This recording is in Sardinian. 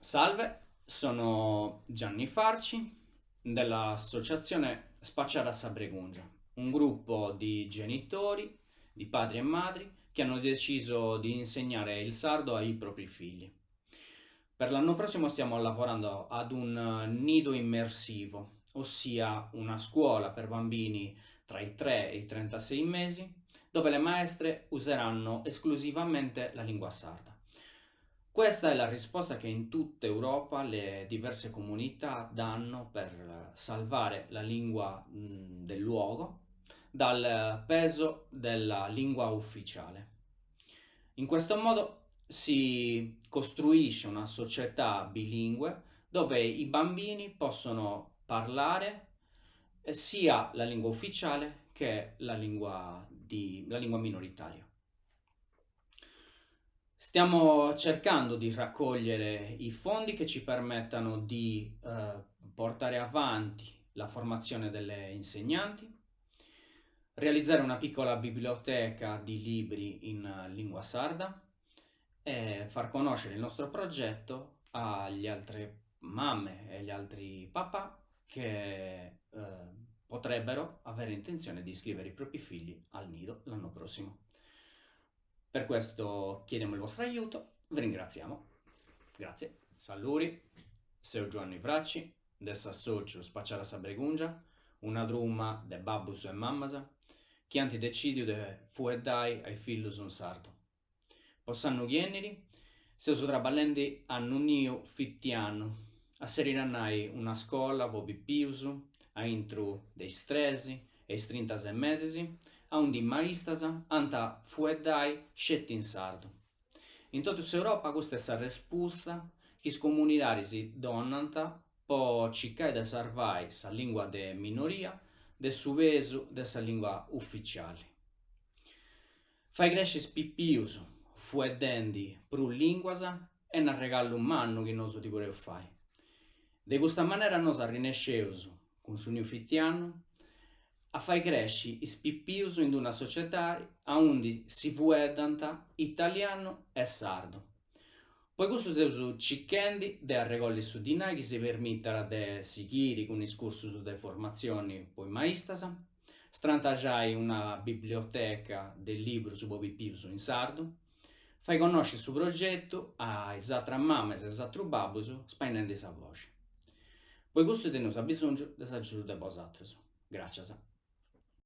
Salve, sono Gianni Farci dell'associazione Spaciada sa Bregungia, un gruppo di genitori, di padri e madri che hanno deciso di insegnare il sardo ai propri figli. Per l'anno prossimo stiamo lavorando ad un nido immersivo, ossia una scuola per bambini tra i 3 e i 36 mesi, dove le maestre useranno esclusivamente la lingua sarda. Questa è la risposta che in tutta Europa le diverse comunità danno per salvare la lingua del luogo dal peso della lingua ufficiale. In questo modo si costruisce una società bilingue dove i bambini possono parlare sia la lingua ufficiale che la lingua di la lingua minoritaria. Stiamo cercando di raccogliere i fondi che ci permettano di portare avanti la formazione delle insegnanti, realizzare una piccola biblioteca di libri in lingua sarda e far conoscere il nostro progetto agli altre mamme e agli altri papà che potrebbero avere intenzione di iscrivere i propri figli al nido l'anno prossimo. Per questo chiediamo il vostro aiuto, vi ringraziamo. Grazie. Saluri, seu Giuanni Fracci, de s'associu Spaciada sa Bregungia, una truma de babbus e mammas chi ant decidiu de fueddai a is fillus in sardu. Po s'annu chi 'enit seus traballendi a unu niu fitianu, a serit a nai una scola po pipius aintru de is tres e is trintases mesis, aundi is maistas ant a fueddai sceti in sardu. In totu s'Europa custa est s'arrespusta chi is comunidadis donant po circai de sarvai sa lìngua de minoria de su pesu de sa lìngua uficiali. Fai cresci is pipius fueddendi prus lìnguas est un'arregallu mannu chi nosu ddi podeus fai. De custa manera nosu arrinnesceus, cun su niu fitianu, a fai cresci is pipius in una societadi aundi si fueddant italianu e sardu. Po custu seus circhendi de arregolli su dinai chi si permitat de sighiri cun is cursus de formatzioni po is maistas, strantaxai una biblioteca de librus po pipius in sardu, fai connosci su progetu a is atras mamas e is atrus babbus spainendi sa boxi. Po custu teneus abisòngiu de s'agiudu de bosatrus. Gràcias.